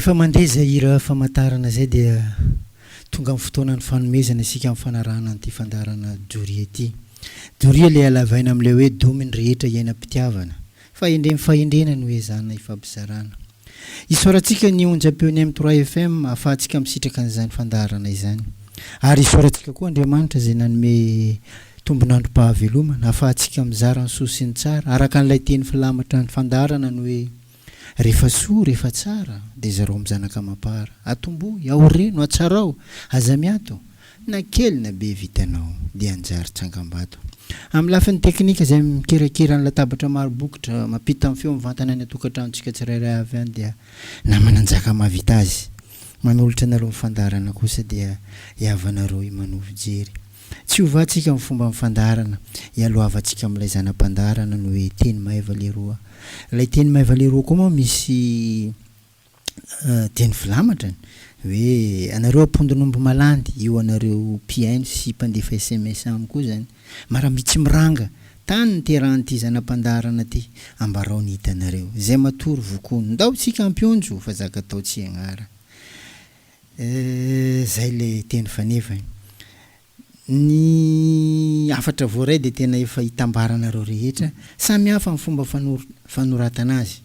Rehefa mandeha izay hira famantarana izay dia tonga amin'ny fotoanan'ny fanomezana isika amin'ny fanarahana an'ity fandaharana Doria ity. Doria ilay halavaina amin'ilay hoe domy ny rehetra iainam-pitiavana. Fahendren'ny fahendrena no ezahana ifampizarana. Isaorantsika ny onjam-peon'ny M trois FM ahafahantsika misitraka an'izany fandaharana izany. Ary isaorantsika koa Andriamanitra izay nanome tombon'androm-pahavelomana ahafahantsika mizara ny soa sy ny tsara araka an'ilay teny filamatra ny fandaharana ny hoe Rehefa soa, rehefa tsara, dia zarao amin'ny zanaka amam-para. Atombohy, aoreno, atsarao, aza miato, na kely na be vitanao, dia hanjary tsangambato. Amin'ny lafiny teknika izay mikirakira ny latabatra maro bokotra, mampita ny feo mivantana any an-tokantranontsika tsirairay avy any dia namana Njaka mahavita azy. Manolotra anareo ny fandaharana kosa dia ihavanareo i Manovo Jery. Tsy hovantsika ny fomba amin'ny fandaharana, ialohavantsika amin'ilay zana-pandaharana ny hoe teny maeva leroa. Ilay teny maeva leroa koa moa misy teny filamatrany hoe anareo ampondin'omby malandy, io anareo mpihaino sy mpandefa sms amiko koa izany. Maramitsy miranga, tany niterahan'ity zana-pandaharana ity, ambarao ny hitanareo. Izay matory vokono. Ndao tsika hampionjo fa zaka atao tsy agnara. Eh, zay le teny faneva e. Ny hafatra voaray dia tena efa itambaranareo rehetra, samy hafa ny fomba fanoratana azy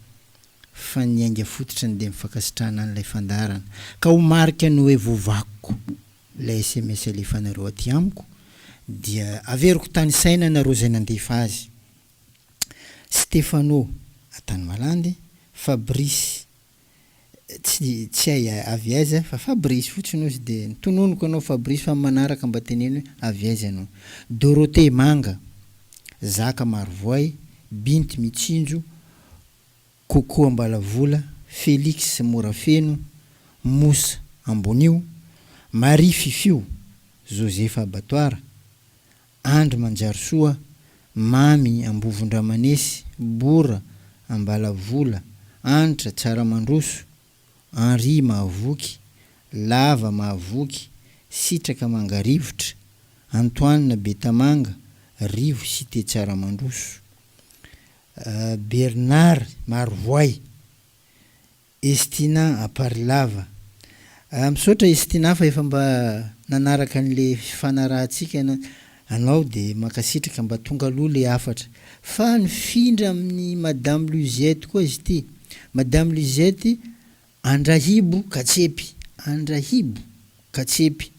fa ny ainga fototrany dia ny fankasitrahana an'ilay fandaharana. Ka ho marika ny hoe voavakiko ilay sms alefanareo aty amiko dia averiko tanisaina nareo izay nandefa azy. Stephano Antanimalandy, Fabrice Tsy tsy hay avy aiza fa Fabrice fotsiny ozy de tononiko anao Fabrice fa amin'ny manaraka mba teneno hoe avy aiza ianao. Dorothée Manga, Zaka Marovoay, Binty Mitsinjo, Coco Ambalavola, Felix Morafeno, Moussa Ambonio, Marie Fifio, Joseph Abattoir, Andry Manjarisoa, Mamy Ambovondramanesy, Bora Ambalavola, Anitra Tsaramandroso, Henri Mahavoky, Lava Mahavoky, Sitraka Mangarivotra, Antoine Betamanga, Rivo Cité Tsaramandroso, Bernard Marovoay. Estina Aparilava. Misaotra Estina fa efa mba nanaraka an'le fifanarahantsika anao de mankasitraka mba tonga aloha le hafatra. Fa nifindra amin'i Madame Luzette koa izy ity. Madame Luzette Andrahibo Katsepy, Andrahibo Katsepy.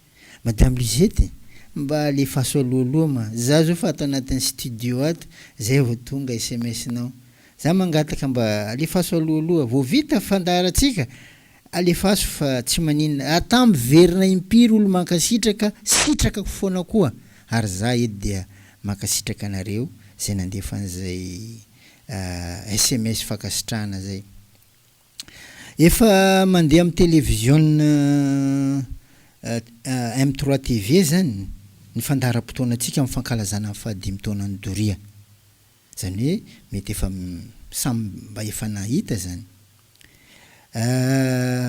Madame Luzette, mba alefaso alohaloha ma, za zao fa ato anatin'ny studio ato zay vao tonga sms-nao. Za mangataka mba alefaso alohaloha vao vita fandaharantsika alefaso fa tsy maninona ata miverina impiry olo mankasitraka sitrakako foana koa ary za eto dia mankasitraka anareo zay nandefa an'izay sms fankasitrahana zay. Efa mandeha amin'ny televiziona M3 TV zany ny fandaharam-potoanantsika amin'ny fankalazana ny fahadimy taonan'ny doria. Izany hoe mety efa samy mba efa nahita izany.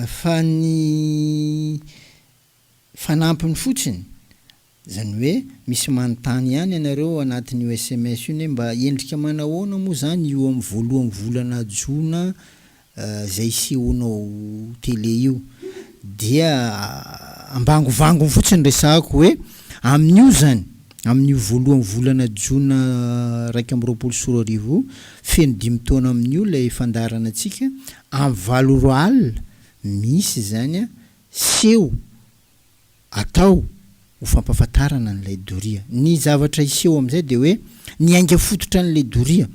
Fa ny fanampiny fotsiny, izany hoe misy manontany ihany ianareo ao anatin'io sms io ny hoe mba endrika manahoana moa izany io amin'ny voalohan'ny volana jona izay isehoanao tele io dia ambangovangony fotsiny resahako hoe amin'io zany amin'io voalohan'ny volana jona 2021 io feno dimy taona amin'io ilay fandaharana antsika amin'ny valo ora alina misy zany a seho atao ho fampahafantarana an'ilay doria ny zavatra hiseho amin'izay dia hoe ny ainga fototra an'ilay doria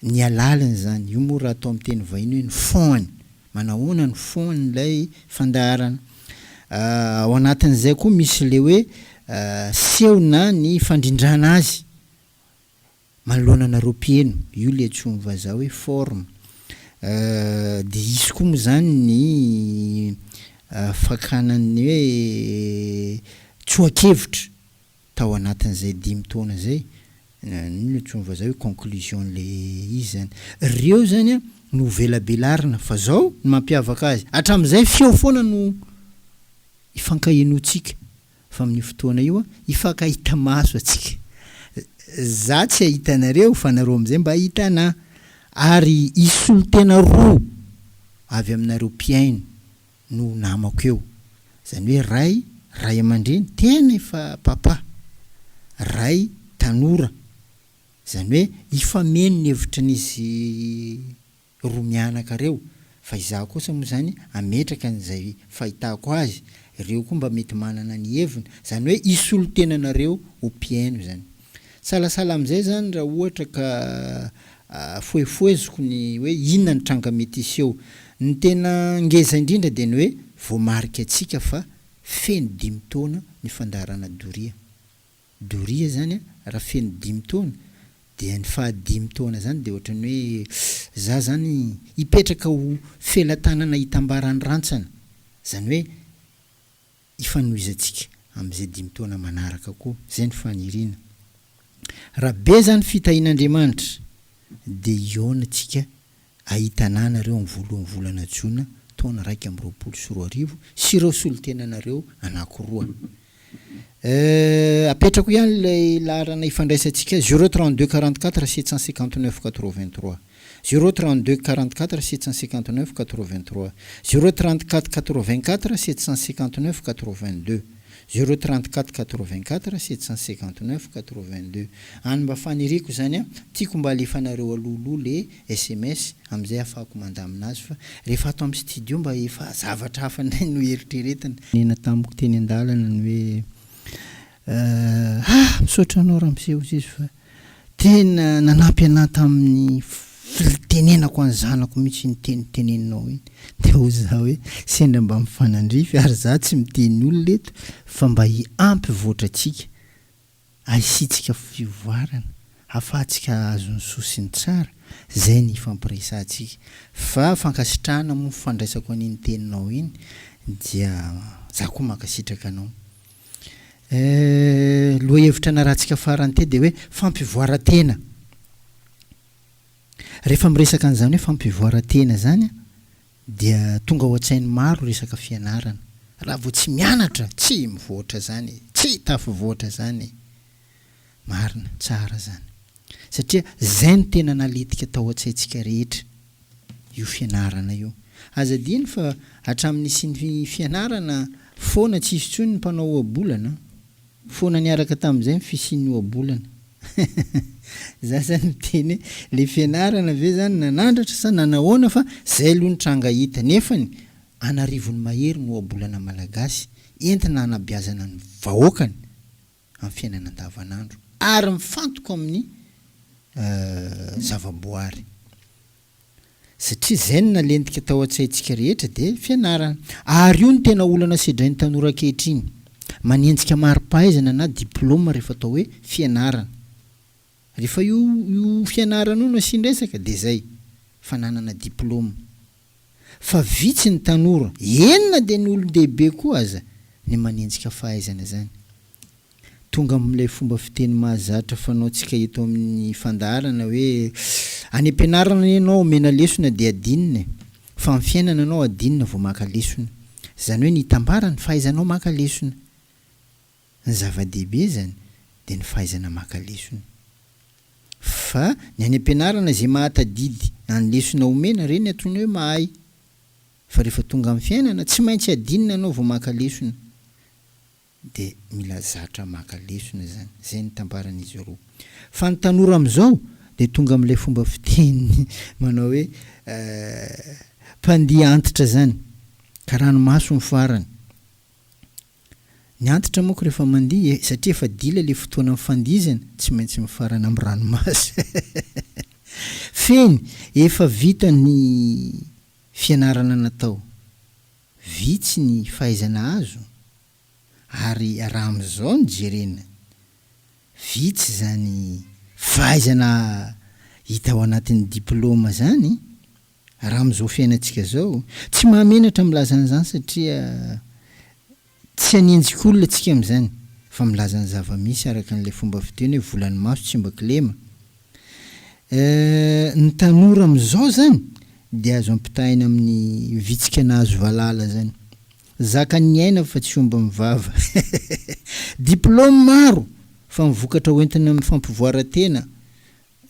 Ny halaliny izany, io moa raha atao amin'ny teny vahiny hoe ny fond-ny, manahoana ny fond-n'ilay fandaharana. Ao anatin'izay koa misy ilay hoe seho na ny fandrindrana azy manoloana anareo mpiheno, io ilay antsoin'ny vazaha hoe forme. Dia hisy koa moa izany ny fakana ny hoe tsoa-kevitra tao anatin'izay dimy taona izay, inona no antsoin'ny vazaha hoe conclusion-n'ilay izy izany. Ireo izany no ho velabelarina fa izao ny mampiavaka azy, hatramin'izay feo foana no ifankahenoantsika fa amin'io fotoana io hifankahita maso antsika. Za tsy hahita anareo fa nareo amin'izay mba hahita anà. Ary hisy solontena roa. avy aminareo mpihaino no ho namako eo. Izany hoe ray, ray aman-dreny, tena efa papa, ray tanora. Izany hoe hifameno ny hevitrin'izy roa mianaka reo, fa izaho kosa moa izany hametraka an'izay fahitako azy, ireo koa mba mety manana ny heviny, izany hoe hisolo tena anareo ho mpihaino izany. Salasala amin'izay izany raha ohatra ka fohefoheziko ny hoe inona ny tranga mety hiseho. Ny tena ngeza indrindra dia ny hoe voamarika antsika fa feno dimy taona ny fandaharana doria. Doria zany a, raha feno dimy taona dia ny faha dimy taona zany dia ohatran'ny hoe za zany hipetraka ho felatanana hitambaran'ny rantsana, zany hoe hifanohizantsika amin'izay dimy taona manaraka koa, zay ny faniriana. Raha be zany fitahian'Andriamanitra dia hihaona tsika ahitana anareo amin'ny voalohan'ny volana jona taona 2021 sy ireo solontenanareo anankiroa. Euh, apetrako ihany ilay laharana ifandraisantsika, 0 32 44 759 83, 0 32 44 759 83, 0 34 84 759 82, 0 34 84 759 82. Any mba faniriako izany an, tiako mba alefanareo alohaloha le sms amin'izay ahafahako mandamina azy fa rehefa ato amin'ny studio mba efa zavatra hafa indray no eritreretina. Nena tamiko teny an-dalana ny hoe ah! Misaotra anao ramose hozy izy fa tena nanampy anah tamin'ny fitenenako an'ny zanako mihitsy iny teny teneninao iny. Dia hozy za hoe sendra mba mifanandrify ary za tsy miteny olona eto fa mba hampivoatra antsika. Ahisiantsika fivoarana, ahafahantsika hahazo ny soa sy ny tsara, izay ny hifampiresahantsika. Fa fankasitrahana moa ny fandraisako an'iny teninao iny dia za koa mankasitraka anao. Eh, lohahevitra narahantsika farany teo dia hoe fampivoaran-tena. Rehefa miresaka an'izany hoe fampivoaran-tena izany dia tonga ao an-tsain'ny maro resaka fianarana. Raha vao tsy mianatra, tsy mivoatra zany e! Tsy tafivoatra zany e! Marina, tsara zany. Satria zay no tena naletika tao an-tsaintsika rehetra, io fianarana io. Aza adino fa hatramin'ny nisian'ny fianarana, foana tsisy intsony ny mpanao ohabolana an! Foana niaraka tamin'izay ny fisian'ny ohabolana. Za zany miteny hoe le fianarana ve zany nanandratra sa nanahoana fa zay aloha ny tranga hita nefany an'arivony mahery ny ohabolana malagasy entina hanabeazana ny vahoakany amin'ny fiainana andavanandro ary mifantoka amin'ny zavaboary. Satria izay no nalentika tao an-tsaintsika rehetra dia fianarana. Ary io no tena olana sedrain'ny tanora ankehitriny. Manenjika mari-pahaizana na diplaoma rehefa atao hoe fianarana. Rehefa io io fianarana io no asian-dresaka dia izay, fananana diplaoma. Fa vitsy ny tanora, eny na dia ny olon-dehibe koa aza, ny manenjika fahaizana izany. Tonga amin'ilay fomba fiteny mahazatra fanaontsika eto amin'ny fandaharana hoe, any am-pianarana anie ianao omena lesona dia adinina e, fa amin'ny fiainana ianao adinina vao maka lesona. Izany hoe ny itambaran'ny fahaizanao maka lesona. Ny zava-dehibe izany dia ny fahaizana maka lesona. Fa ny any am-pianarana izay mahatadidy ny lesona omena, ireny antsoina hoe mahay. Fa rehefa tonga amin'ny fiainana, tsy maintsy adinina ianao vao maka lesona. Dia mila zatra maka lesona izany. Izay no itambaran'izy roa. Fa ny tanora amin'izao dia tonga amin'ilay fomba fiteny manao hoe mpandihy antitra izany, ka ranomaso ny farany. Ny antitra manko rehefa mandihy e, satria efa dila ilay fotoana nifandihizana, tsy maintsy mifarana amin'ny ranomaso. Fehiny, efa vita ny fianarana natao. Vitsy ny fahaizana azo ary raha amin'izao no jerena, vitsy izany fahaizana hita ao anatin'ny diplaoma izany raha amin'izao fiainantsika izao. Tsy mahamenatra milaza an'izany satria tsy hanenjika olona tsika amin'izany fa milaza ny zava-misy araka an'ilay fomba fiteny hoe volan'ny maso tsy mba kilema. Eh, ny tanora amin'izao zany dia azo ampitahaina amin'ny vitsika nahazo valala zany. Zakan'ny aina fa tsy omby amin'ny vava. Diplôme maro fa ny vokatra hoentina amin'ny fampivoaran-tena,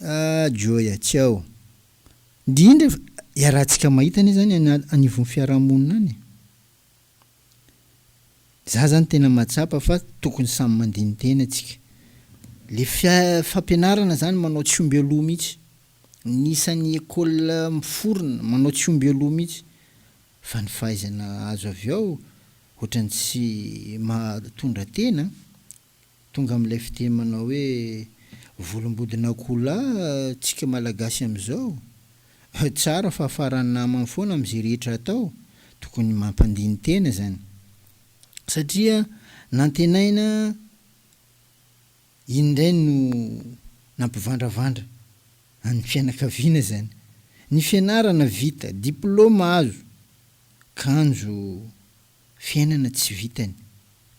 ah joya, tsy ao. Indrindra fa. Iarahantsika mahita anie zany any anivon'ny fiarahamonina any e. Za zany tena mahatsapa fa tokony samy mandini-tena tsika. Le fampianarana zany manao tsy omby aloha mihitsy. Ny isan'ny école miforona manao tsy omby aloha mihitsy. Fa ny fahaizana azo avy ao ohatran'ny tsy mahatondra tena. Tonga amin'ilay fiteny manao hoe volombodin'akoholahy tsika malagasy amin'izao. Tsara fa faran'ny namany foana amin'izay rehetra atao. Tokony mampandini-tena izany. Satria nantenaina iny indray no nampivandravandra an'ny fianakaviana izany. Ny fianarana vita, diplaoma azo, kanjo Fiainana tsy vitany.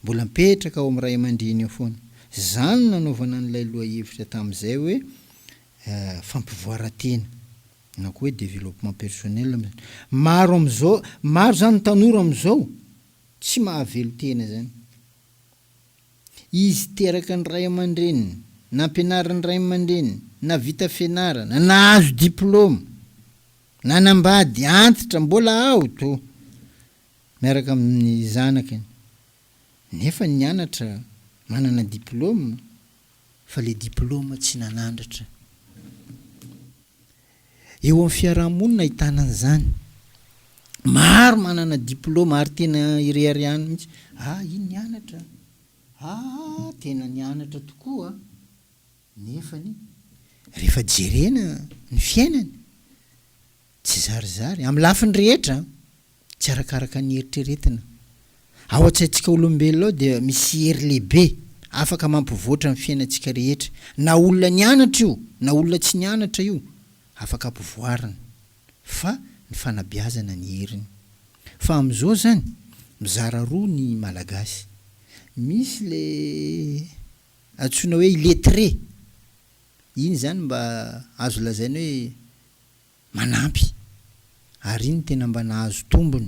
Mbola mipetraka ao amin'ny ray aman-dreny ao foana. Izany no nanaovana an'ilay lohahevitra tamin'izay hoe fampivoaran-tena na koa hoe développement personnel. Maro amin'izao, maro izany ny tanora amin'izao tsy mahavelon-tena izany. Izy teraka ny ray aman-dreniny, nampianarin'ny ray aman-dreniny, nahavita fianarana, nahazo diplaoma, nanambady, antitra, mbola ao to. Miaraka amin'ny zanakiny. Nefa nianatra manana diplôme fa le diplôme tsy nanandratra. Eo amin'ny fiarahamonina ahitana an'izany. Maro manana diplôme ary tena ireharehany mihitsy. Ah iny nianatra. Ah tena nianatra tokoa. Nefany rehefa jerena ny fiainany Tsy zarizary, amin'ny lafiny rehetra, tsy arakaraka ny eritreretina. Ao an-tsaintsika olombelona ao dia misy hery lehibe afaka mampivoatra ny fiainantsika rehetra. Na olona nianatra io, na olona tsy nianatra io, afaka ampivoarina. Fa ny fanabeazana ny heriny. Fa amin'izao izany, mizara roa ny Malagasy. Misy le antsoina hoe illettré, iny izany mba azo lazaina hoe manampy ary iny tena mba nahazo tombony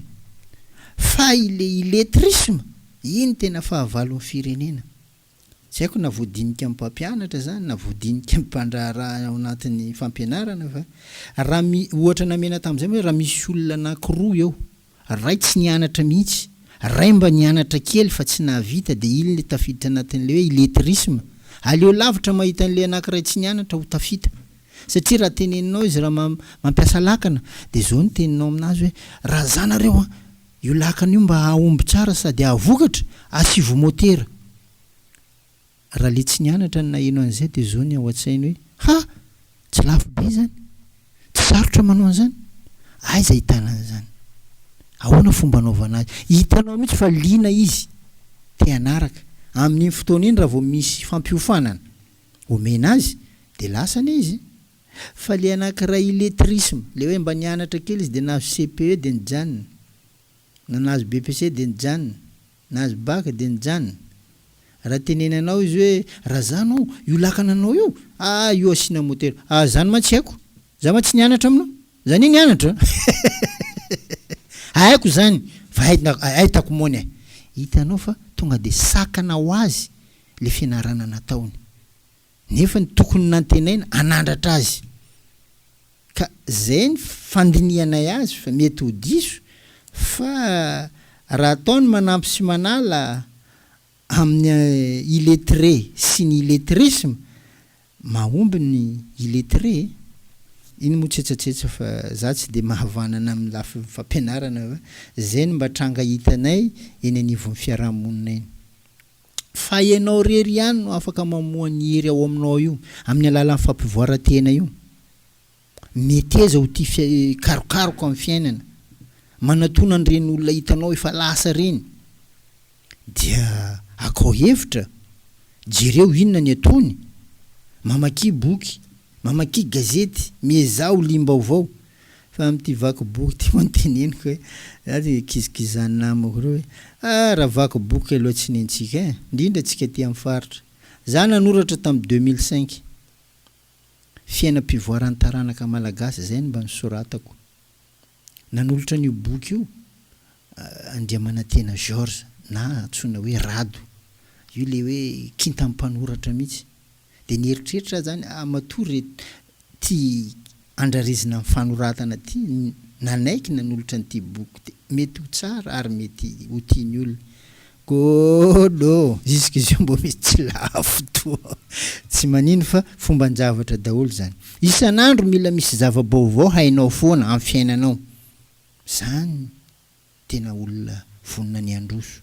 fa ile illettrisme iny tena fahavalon'ny firenena. Tsy haiko na voadinika amin'ny mpampianatra zany na voadinika amin'ny mpandraharaha ao anatin'ny fampianarana fa raha mi ohatra namena tamin'izay moa hoe raha misy olona anakiroa eo Ray tsy nianatra mihitsy, ray mba nianatra kely fa tsy nahavita dia iny le tafiditra anatin'le hoe illettrisme. Aleo lavitra mahita an'le anakiray tsy nianatra ho tafita. Satria raha teneninao izy raha mampiasa lakana dia zao ny teninao aminazy hoe raha za nareo an, io lakana io mba hahomby tsara sady hahavokatra, asivo motera. Raha le tsy nianatra no naheno an'izay dia zao ny ao an-tsainy hoe ha! Tsy lafo be izany? Tsy sarotra manao an'izany? Aiza ahitana an'izany? Ahoana fomba anaovana azy? Hitanao mihitsy fa liana izy te hanaraka. Amin'iny fotoana iny raha vao misy fampiofanana omena azy dia lasa anie izy. Fa le anankiray illettrisme, le hoe mba nianatra kely izy dia nahazo CPE dia nijanona. Na nahazo BEPC dia nijanona, nahazo Bac dia nijanona. Raha tenenanao izy hoe razano io lakana anao io, ah io asiana motera, ah zany mantsy haiko, za mantsy nianatra aminao, za anie nianatra haiko zany fa haitako moa ny Hitanao fa tonga dia sakana ho azy le fianarana nataony. Nefa ny tokony nantenaina hanandratra azy. Ka zay ny fandinihanay azy fa mety ho diso fa raha atao ny manampy sy manala amin'ny illettré sy ny illettrisme, mahomby ny illettré e! Iny moa tsetsatsetsa fa za tsy dia mahavanana amin'ny lafiny fampianarana fa zay no mba tranga hitanay eny anivon'ny fiarahamonina eny. Fa ianao irery ihany no afaka mamoha ny hery ao aminao io, amin'ny alalan'ny fampivoaran-tena io. Meteza ho tia fia- karokaroka amin'ny fiainana. Manatona an'ireny olona hitanao efa lasa ireny. Dia akao hevitra, jereo inona ny ataony. Mamakia boky, mamakia gazety, miezaha ho liam-baovao. Fa amin'ity vaky boky ity moa no teneniko hoe, za dia kizikizan'ny namako ireo hoe, ah raha vaky boky aloha tsy nentsika eh, indrindra tsika aty amin'ny faritra. Za nanoratra tamin'ny 2005, fiainam-pivoaran'ny taranaka malagasy, zay no mba nosoratako. Nanolotra an'io boky io Andriamanantena Georges na antsoina hoe Rado, io le hoe kintan'ny mpanoratra mihitsy. Dia nieritreritra aho zany, ah matoa re ty. andrarezina amin'ny fanoratana ity nanaiky nanolotra an'ity boky ity. Mety ho tsara ary mety ho tian'ny olona. Kôdô! Jusqu'izao mbô misy tsy lafo toa. Tsy manino fa fomban-javatra daholo izany. Isan'andro mila misy zava-baovao hainao foana amin'ny fiainanao. Zany tena olona vonona ny handroso.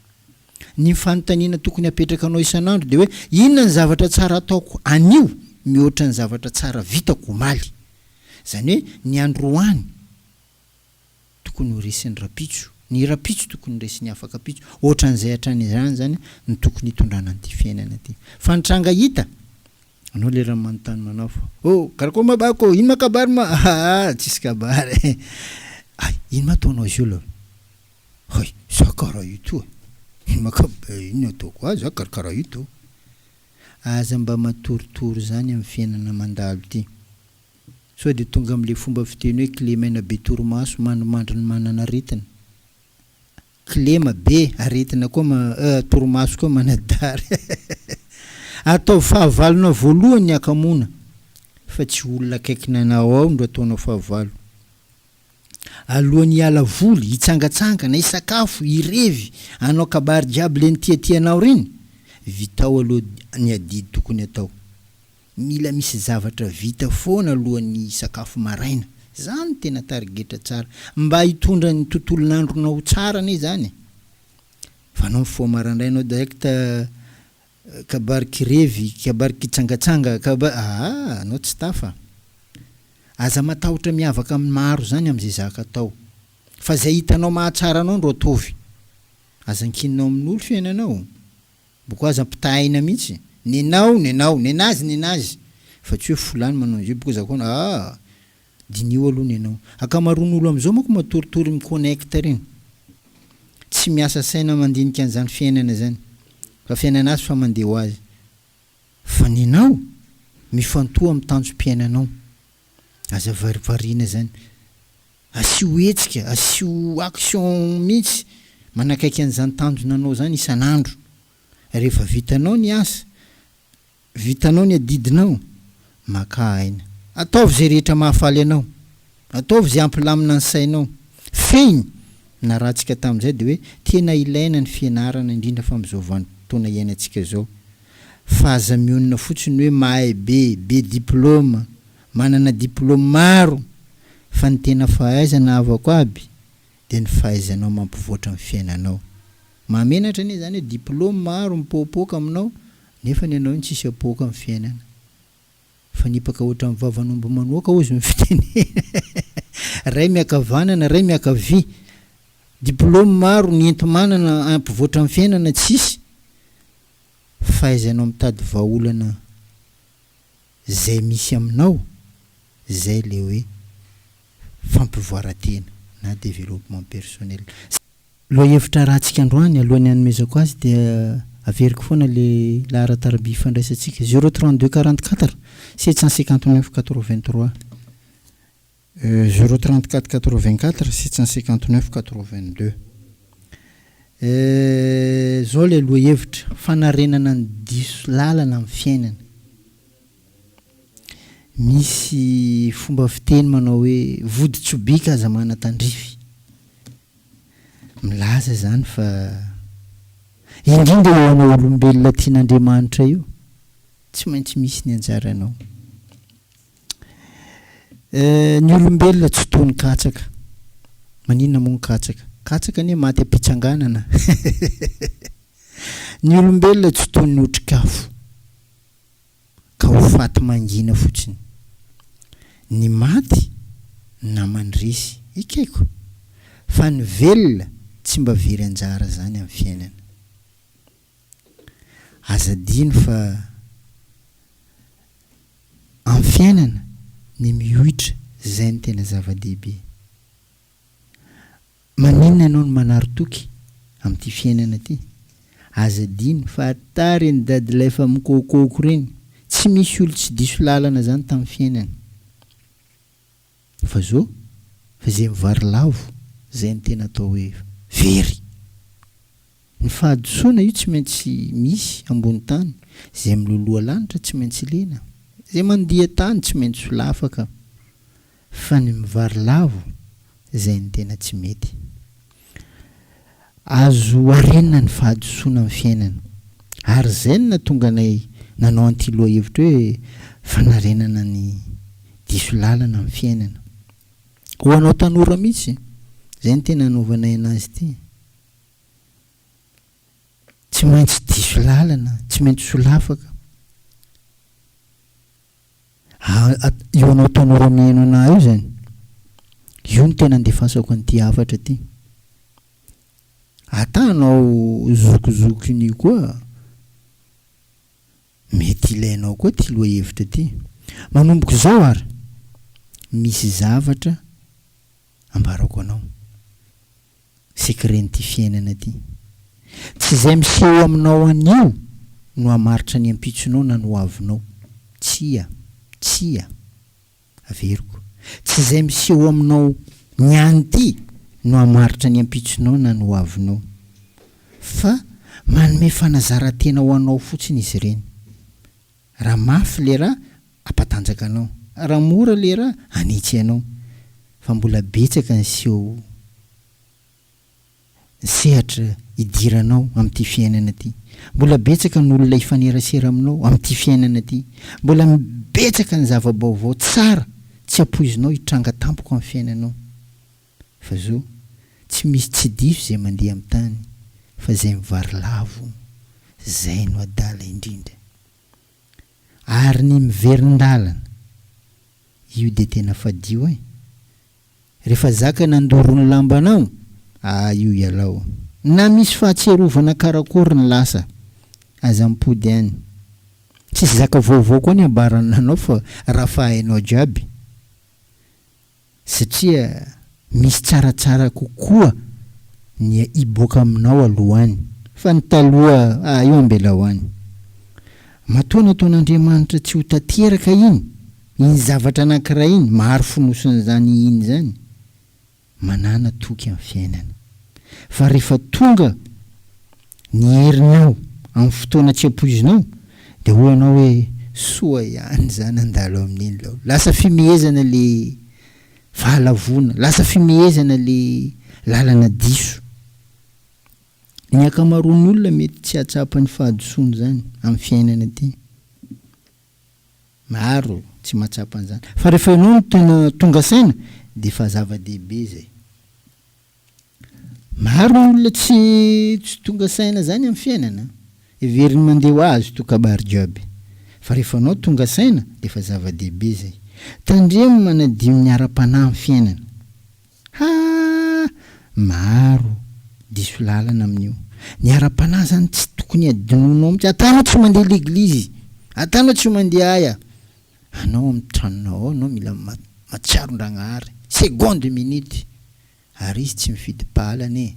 Ny fanontaniana tokony hapetraka anao isan'andro dia hoe inona ny zavatra tsara ataoko anio mihoatra ny zavatra tsara vitako omaly. Izany hoe ny androany tokony ho resin'ny rapitso, ny rapitso tokony ho resin'ny afakapitso, ohatran'izay hatrany izany izany no tokony hitondrana an'ity fiainana ity. Fa ny tranga hita, anao le raha manontany manao fa oh karakôry ma bako, ino ma kabary ma, aa tsisy kabary e, hay ino ma ataonao izy io aloha, hay za karaha io toa e, ino ma kab- ino ataoko, ah za karakaraha io toa. Aza mba matoritory zany amin'ny fiainana mandalo ity. Sao dia tonga amin'ilay fomba fiteny hoe kilemaina be torimaso, mandrimandry ny manana aretina. Kilema be aretina koa ma eh torimaso koa manadary. Ataovy fahavalonao voalohany ny hakamoana fa tsy olona akaikinanao ao no ataonao fahavalo. Alohan'ny hiala voly, hitsangatsangana, hisakafo, hirevy, hanao kabary jiaby le nitiatianao reny, vitao aloha ny adidy tokony atao. Mila misy zavatra vita foana alohan'ny hisakafo maraina. Zany no tena tarigetra tsara. Mba hitondra ny tontolon'andronao ho tsara anie zany e. Fa anao mifoha maraindray anao direct kabary kirevy, kabary kitsangatsanga, kabary aa anao tsy tafa. Aza matahotra miavaka amin'ny maro zany amin'izay zaka atao. Fa zay hitanao mahatsara anao ndro ataovy. Aza ankininao amin'olo fiainanao. Boko aza ampitahaina mihitsy, nenao nenao, nenazy nenazy, fa tsy hoe folany manao an'izay boko za koa aa! Diniho aloha nenao. Ankamaroan'olo amizao manko matoritory mi-connecte reny. Tsy miasa saina mandinika an'izany fiainana zany. Fa fiainana azy fa mandeha ho azy. Fa nenao, mifantoha amin'ny tanjom-piainanao. Aza varivarina zany. Asio hetsika, asio action mihitsy manakaiky an'izany tanjona anao izany isan'andro. Rehefa vitanao ny asa, vitanao ny adidinao, makà aina. Ataovy izay rehetra mahafaly anao. Ataovy izay hampilamina ny sainao. Fehiny, narahantsika tamin'izay dia hoe tena ilaina ny fianarana indrindra fa amin'izao vanim-potoana iainantsika izao. Fa aza mionona fotsiny hoe mahay be, be diplaoma, manana diplaoma maro. Fa ny tena fahaizana havako aby dia ny fahaizanao mampivoatra ny fiainanao. Mahamenatra anie izany hoe diplôme maro mipoapoaka aminao nefa ny anao iny tsisy apoaka amin'ny fiainana. Mifanipaka ohatran'ny vavan'omby manoaka hozy ny fitenena. Ray miakavanana, ray miakavia. Diplôme maro ny enti-manana hampivoatra ny fiainana tsisy. Fahaizanao mitady vahaolana Zay misy aminao zay le hoe fampivoaran-tena na développement personnel. Lohahevitra arahantsika androany, alohan'ny hanomezako azy dia averiko foana le laharan-taraby ifandraisantsika, zéro 32 44 759 83. Zéro 34 84 759 82. Zao le lohahevitra, fanarenana ny diso lalana amin'ny fiainana. Misy fomba fiteny manao hoe vody tsobika aza manan-tandrify. Milaza izany fa indrindra eo anao olombelona tian'Andriamanitra io, tsy maintsy misy ny anjaranao. Ny olombelona tsy toy ny katsaka. Maninona moa ny katsaka? Katsaka anie maty am-pitsanganana. Ny olombelona tsy toy ny otrikafo ka ho faty mangina fotsiny. Ny maty naman'ny resy, ekeko. Fa ny velona tsy mba very anjara zany amin'ny fiainana. Aza adino fa amin'ny fiainana ny mihoitra zay no tena zava-dehibe. Maninona ianao no manary toky amin'ity fiainana ity? Aza adino fa ata reny dadilahy efa mikôkôko reny, tsy misy olo tsy diso lalana zany tamin'ny fiainany. Fa zao, fa zay mivarilavo zay no tena atao hoe very. Ny fahadisoana io tsy maintsy misy ambony tany, izay miloloha lanitra tsy maintsy lena, izay mandia tany tsy maintsy solafaka. Fa ny mivarilavo izay no tena tsy mety. Azo arenina ny fahadisoana amin'ny fiainana. Ary izay no nahatonga anay nanao an'ity lohahevitra hoe fanarenana ny diso lalana amin'ny fiainana. Ho anao tanora mihitsy, izay no tena anaovanay anazy ity. Tsy maintsy diso lalana, tsy maintsy solafaka. Io anao tanora mihaino anah io zany, io no tena andefasako an'ity hafatra ity. Ata anao zokizokiny io koa, mety ilainao koa ity lohahevitra ity. Manomboka izao ary, misy zavatra ambarako anao. Secret-n'ity fiainana ity. Tsy izay miseho aminao anio no hamaritra ny ampitsonao na ny hoavinao. Tsia. Tsia. Averiko. Tsy izay miseho aminao niany ity no hamaritra ny ampitsonao na ny hoavinao. Fa manome fanazaran-tena ho anao fotsiny izy ireny. Raha mafy le raha, hampatanjaka anao. Raha mora le raha, hanitsy anao. Fa mbola betsaka ny seho, ny sehatra idiranao amin'ity fiainana ity. Mbola betsaka ny olona hifanerasera aminao amin'ity fiainana ity. Mbola betsaka ny zava-baovao tsara tsy ampoizinao hitranga tampoka amin'ny fiainanao. Fa zao, tsy misy tsy diso izay mandeha amin'ny tany, fa izay mivarilavo, zay no adala indrindra. Ary ny miverin-dalana, io dia tena fadio eh. Rehefa zaka nandoro ny lambanao, ah io ialao. Na misy fahatsiarovana karakory ny lasa, aza mipody any. Tsisy zaka vaovao koa ny ambarana anao fa raha fa hainao jiaby. Satria misy tsaratsara kokoa ny hiboaka aminao aloha any fa ny taloha ah io ambelao any. Matoa nataon'Andriamanitra tsy ho tanteraka iny, iny zavatra anankiray iny, maro fonosin'izany iny izany. Manàna toky amin'ny fiainana. Fa rehefa tonga ny herinao amin'ny fotoana tsy ampoizinao dia hoy ianao hoe soa ihany za nandalo amin'iny lao. Lasa fimehezana le fahalavoana, lasa fimehezana le lalana diso. Ny ankamaroan'ny olona mety tsy hahatsapa ny fahadisoany izany amin'ny fiainana ity. Maro tsy mahatsapa an'izany. Fa rehefa ianao no tena tonga saina dia efa zava-dehibe izay. Maro ny olona tsy tsy tonga saina zany amin'ny fiainana. Heveriny mandeha ho azy to kabary jiaby. Fa rehefa anao tonga saina dia efa zava-dehibe izay. Tandremo manadio ny ara-panahy amin'ny fiainana. Haa! Maro diso lalana amin'io. Ny ara-panahy zany tsy tokony adinoinao mihitsy. Atanao tsy mandeha leglizy, atanao tsy mandeha aia. Anao amin'ny tranonao ao anao mila mahatsiaro Ndragnahary, seconde minute. Ary izy tsy mifidy bala anie.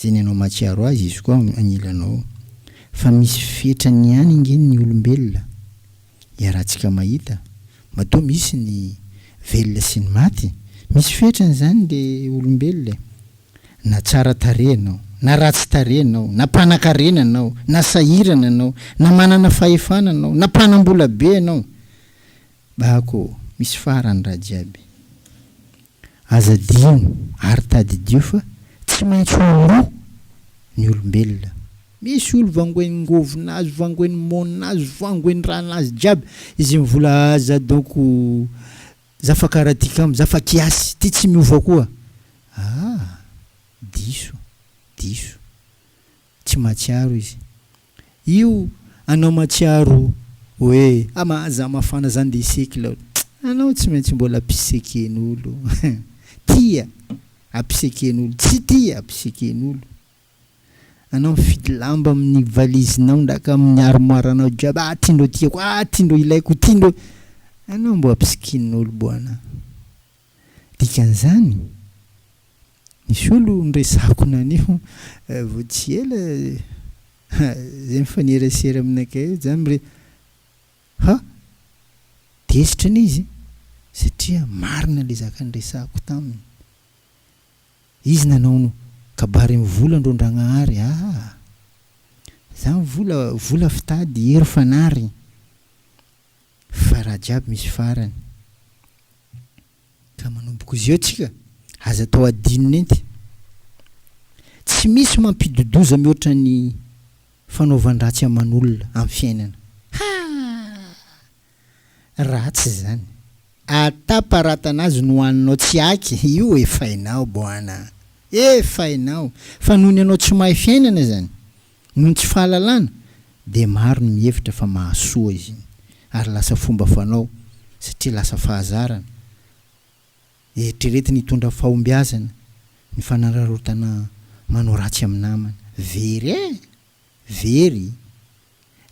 Zay ny anao mahatsiaro azy izy koa agnilanao ao. Fa misy fetrany ihany ange ny olombelona. Iarahantsika mahita, matoa misy ny velona sy ny maty, misy fetrany izany le olombelona e! Na tsara tarehy anao, na ratsy tarehy anao, na mpanakarena anao, na sahirana anao, na manana fahefana anao, na mpanambola be anao, Bako, misy farany raha jiaby. Aza adino ary tadidio fa tsy maintsy ho lo ny olombelona. Misy olo vangoen'ny ngôvon'azy, vangoen'ny môn'azy, vangoen'ny rahan'azy jiaby, izy mivola aza donc za fa karaha ty kamo, za fa kiasy, ty tsy miova koa. Ah! Diso, diso. Tsy mahatsiaro izy. Io anao mahatsiaro hoe ah za mafana za ndeha hiseky laolo. Anao tsy maintsy mbola ampiseken'olo. Tia ampiseken'olo, tsy tia ampiseken'olo. Anao mifidy lamba amin'ny valizinao ndraka amin'ny armoiranao jiaby, ah ty ndro tiako, ah ty ndro ilaiko, ty ndro. Anao mbo ampisikinin'olo boana. Dikan'izany, nisy olo niresahako nanio vao tsy ela zay mifanerasera aminakay io za mire ha tezitra anie izy satria marina le zaka niresahako taminy. Izy nanao kabary am vola ndrô Ndragnahary aa zany vola vola fitady hery fanary fa raha jiaby misy farany. Ka manomboka izy eo tsika, aza atao adino nenty. Tsy misy mampidodoza mihoatra ny fanaovan-dratsy aman'olona amin'ny fiainana. Haa! Ratsy izany. Ataparatana azy no haninao tsy aky, io efa hainao boana. Efa hainao. Fa noho ny anao tsy mahay fiainana izany, noho ny tsy fahalalana, dia maro ny mihevitra fa mahasoa izy iny. Ary lasa fomba fanao, satria lasa fahazarana. Eritreretiny hitondra fahombiazana ny fanararaotana manao ratsy amin'ny namana. Very e! Very!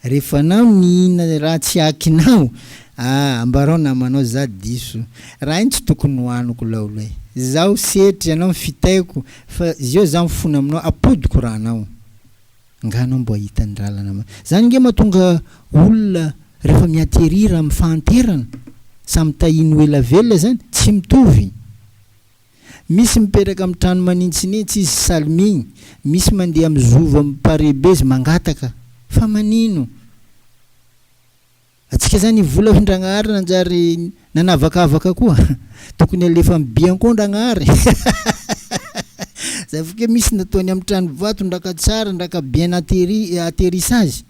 Rehefa anao nihina raha tsy akinao, ah ambarao namanao za diso, raha iny tsy tokony hohaniko laolo e! Zaho setry anao fitaiko fa zeo za mifona aminao apodiko rahanao. Nga anao mbo ahita ny ralana ma. Zany nge mahatonga olona rehefa mi-atterrir amin'ny fahanterana, samy tahiny ho ela velona zany, tsy mitovy. Misy mipetraka amin'ny trano manintsinitsy izy salmigny, misy mandeha amin'ny zova mi-pare be izy mangataka. Fa manino? Atsika zany vola hoy-Ndragnahary nanjary nanavakavaka koa. Tokony alefa am bianco Ndragnahary. Zay foke misy nataony am trano vato ndraka tsara ndraka bien atterri atterrissage.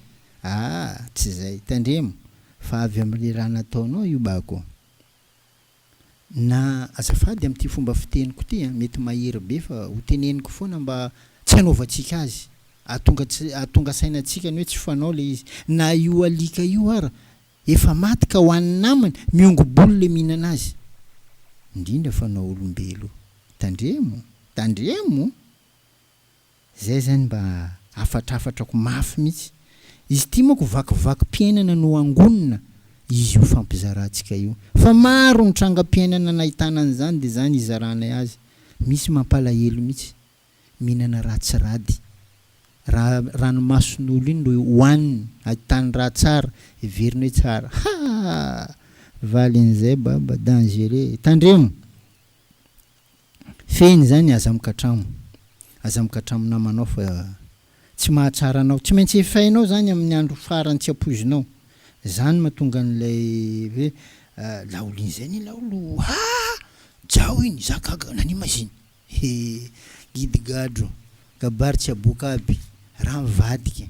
Ah tsy zay. Tandremo fa avy amle raha nataonao io bako. Na azafady amin'ity fomba fiteniko ity an, mety mahery be fa ho teneniko foana mba tsy hanaovantsika azy, hahatonga tsy hahatonga saina antsika ny hoe tsy fanao ilay izy. Na io alika io ara efa maty ka ho an'ny namany, miongo-bolo ilay mihinana azy. Indrindra fa anao olombelo. Tandremo! Tandremo! Zay zany mba hafatrafatrako mafy mihitsy. Izy ity manko vakivakim-piainana no angonina izy io fampizarantsika io. Fa maro ny trangam-piainana nahitana an'izany dia zany izaranay azy. Misy mampalahelo mihitsy. Mihinana raha tsy rady. Raha ranomason'olo iny no hohaniny, ahitany raha tsara, heveriny hoe tsara. Haa! Valin'izay baba, dangereux. Tandremo! Fehiny izany aza mikatramo, aza mikatramo namanao fa tsy mahatsara anao, tsy maintsy efainao izany amin'ny andro farany tsy ampoizinao, izany mahatonga an'ilay hoe laolo iny izay anie laolo haa! Jao iny, za gaga nanino ma izy iny? He! Gidy gadro, kabary tsy aboaka aby, raha mivadika.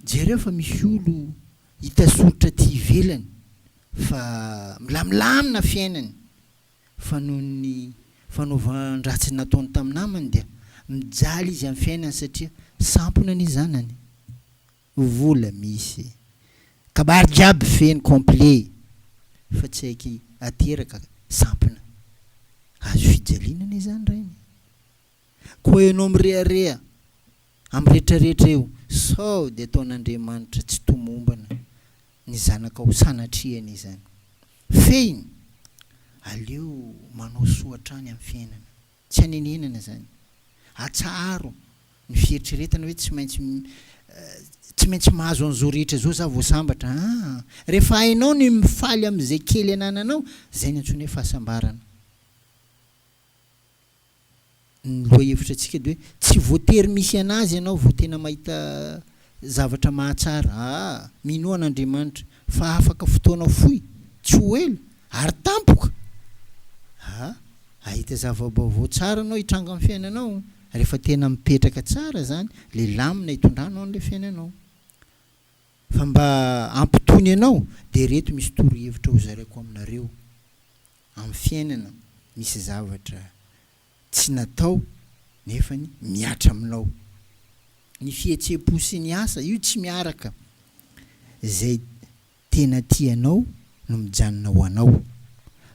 Jereo fa misy olo hita soritra aty ivelany fa milamilamina fiainany fa noho ny fanaovan-dratsy nataony tamin'ny namany dia mijaly izy amin'ny fiainany satria sampona ny zanany. Vola misy. Kabary jiaby feno complet fa tsy haiky ateraka sampona. Azo fijaliana anie zany rainy. Koa ianao mirehareha amin'ny rehetrarehetra eo sao dia ataon'Andriamanitra tsy tomombana ny zanakao sanatria anie izany. Fehiny, aleo manao soa hatrany amin'ny fiainana. Tsy anenenana izany. Atsaharo ny fieritreretana hoe tsy maintsy tsy maintsy mahazo an'izao rehetra izao za vao sambatra. Aa! Rehefa hainao ny mifaly amin'izay kely anananao, izay no antsoina hoe fahasambarana. Ny lohahevitra antsika dia hoe tsy voatery misy anazy ianao vao tena mahita zavatra mahatsara. Aa! Minoa an'Andriamanitra fa afaka fotoana fohy, tsy ho ela, ary tampoka! Aa! Hahita zava-baovao tsara anao hitranga amin'ny fiainanao rehefa tena mipetraka tsara izany ilay lamina hitondranao an'ilay fiainanao. Fa mba hampitony anao dia ireto misy torohevitra hozaraiko aminareo. Amin'ny fiainana misy zavatra tsy natao nefany mihatra aminao. Ny fihetseham-po sy ny asa io tsy miaraka. Izay tena tianao no mijanona ho anao.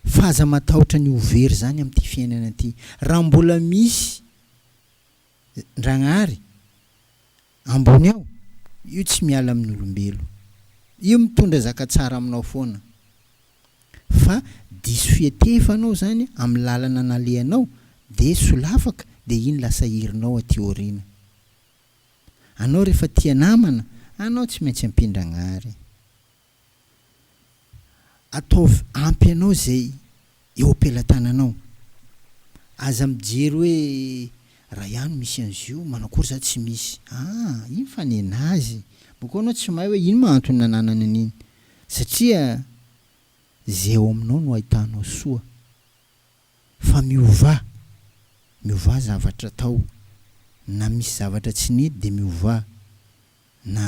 Fa aza matahotra ny ho very izany amin'ity fiainana ity. Raha mbola misy Ndragnahary ambony ao, io tsy miala amin'ny olombelo. Io mitondra zaka tsara aminao foana. Fa diso fiatefa anao zany amin'ny lalana nalehanao de solafaka de iny lasa herinao aty aoriana. Anao rehefa tia namana, anao tsy maintsy ampiandragnahary. Ataovy ampy anao izay eo am-pelatananao. Aza mijery hoe raha ihany misy an'izy io, manakory za tsy misy. Aa, iny fa nenazy. Bokeo anao tsy mahay hoe ino ma antony nananany an'iny. Satria izay ao aminao no ahitanao soa. Fa miovà, miovà zavatra atao, na misy zavatra tsy nety dia miovà, na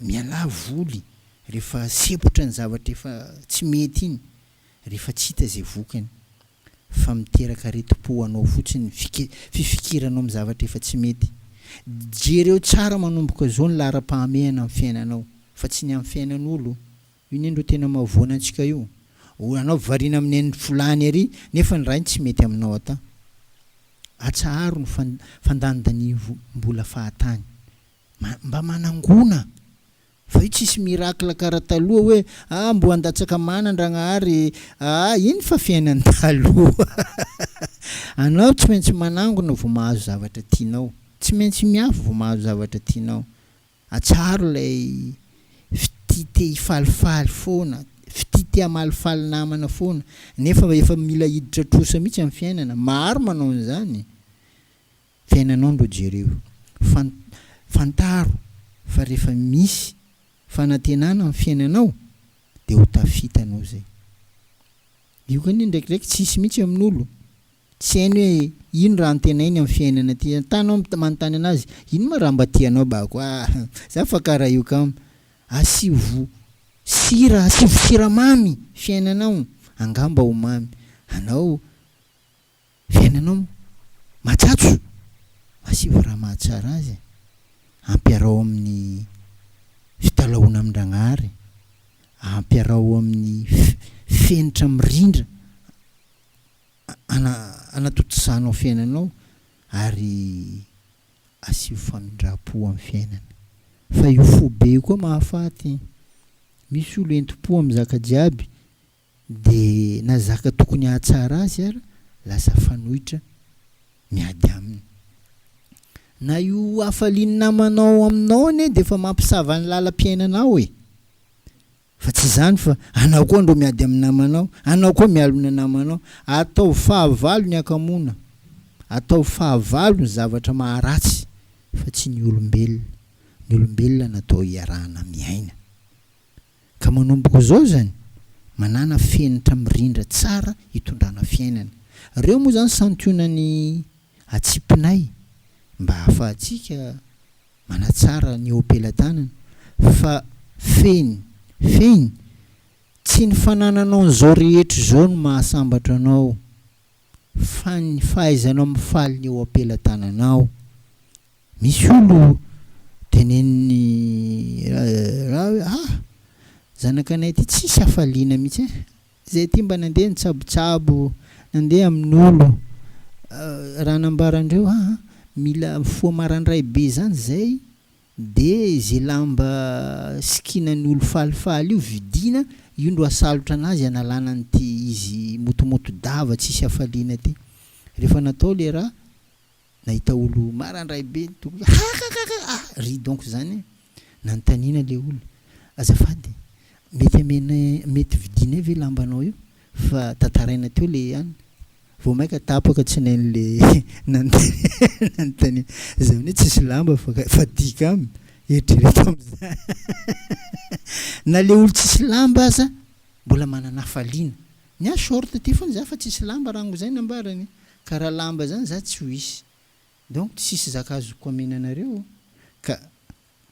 mialà voly rehefa sempotra ny zavatra efa tsy mety iny, rehefa tsy hita izay vokany, fa miteraka aretim-po ho anao fotsiny ny fike- fifikiranao amin'ny zavatra efa tsy mety. Jereo tsara manomboka izao ny laharam-pahamehana amin'ny fiainanao, fa tsy ny amin'ny fiainan'olo. Io ne ndro tena mahavoana antsika io. O anao variana amin'ny an'i folany ary nefa ny rainy tsy mety aminao ata. Atsaharo ny fandanindaniam-bola fahatany. Mba manangona fa io tsisy miracle kara taloha hoe ah mbo handatsaka mana Ndragnahary ah iny fa fiainan'ny taloha. Anao tsy maintsy manangona vao mahazo zavatra tianao. Tsy maintsy miafy vao mahazo zavatra tianao. Atsaharo ilay fitia te hifalifaly foana, fitia te hamalifaly namana foana, nefa efa mila hiditra trosa mihitsy amin'ny fiainana. Maro manao an'izany. Fiainanao ndro jereo. Fan, fantaro fa rehefa misy fanantenana amin'ny fiainanao dia ho tafita anao izay. Io koa anie ndraikidraiky tsisy mihitsy amin'olo. Tsy hainy hoe ino raha antenainy amin'ny fiainana aty an-tany aho manontany anazy ino ma raha mba tianao bako ah za fa karaha io kamo asivo sira asivo siramamy fiainanao angamba ho mamy anao fiainanao matsatso asivo raha mahatsara azy e ampiarao amin'ny fitalahoana amin-dragnahary ampiarao amin'ny fenitra mirindra Anatontosanao fiainanao ary asio famindram-po amin'ny fiainana. Fa io fo be io koa mahafaty. Misy olo entim-po amin'ny zaka jiaby de na zaka tokony hahatsara azy ara lasa fanoitra miady aminy. Na io hafalian'ny namanao aminao anie de efa mampisava ny lalam-piainanao e. Fa tsy izany fa anao koa ndro miady amin'ny namanao, anao koa mialona namanao. Ataovy fahavalo ny hakamoana, ataovy fahavalo ny zavatra maharatsy fa tsy ny olombelona. Ny olombelona natao hiarahana miaina. Ka manomboka izao izany, manàna fenitra mirindra tsara hitondrana fiainana. Ireo moa izany santionany atsipinay mba hahafahantsika manatsara ny eo am-pelatanana fa fehiny, fehiny, tsy ny fanananao an'izao rehetra izao no mahasambatra anao fa ny fahaizanao mifaly ny eo am-pelatananao. Misy olo tenenin'ny raha hoe ah! zanakanay ity tsisy hafaliana mihitsy eh! Zay aty mba nandeha nitsabotsabo, nandeha amin'olo, raha nambarandreo aa mila mifoha marandray be zany zay de ze lamba sikinan'olo falifaly io vidiana, io ndro asalotra anazy analana an'ity izy motomoto dava tsisy hafaliana ty. Refa natao le raha Nahita olo marandray be nitoko hoe hakakaka ah ry donc zany e! Nanontaniana le olo, azafady mety amenay mety vidinay ve lambanao io fa tantaraina teo le an, vao maika tapaka tsy nain'le nanontaniana, zany hoe tsisy lamba fa fa dika aminy, eritrereto amizay na le olo tsisy lamba aza mbola manana hafaliana, Ny ahy short ty foana za fa tsisy lamba rango zay nambarany ka raha lamba zany za tsy ho hisy donc tsisy zaka azoko amena anareo ka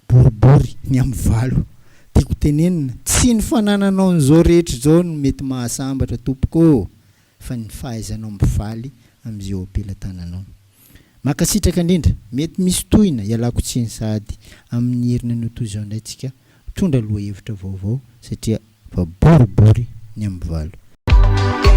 boribory ny am valo tiako tenenina tsy ny fanananao an'izao rehetra izao no mety mahasambatra tompoko ô fa ny fahaizanao mifaly am'izay eo am-pelatananao mankasitraka indrindra mety misy tohina ialako tsiny sahady amin'ny heriny anio toy izao indray tsika mitondra lohahevitra vaovao satria Fa boribory ny amin'ny valo.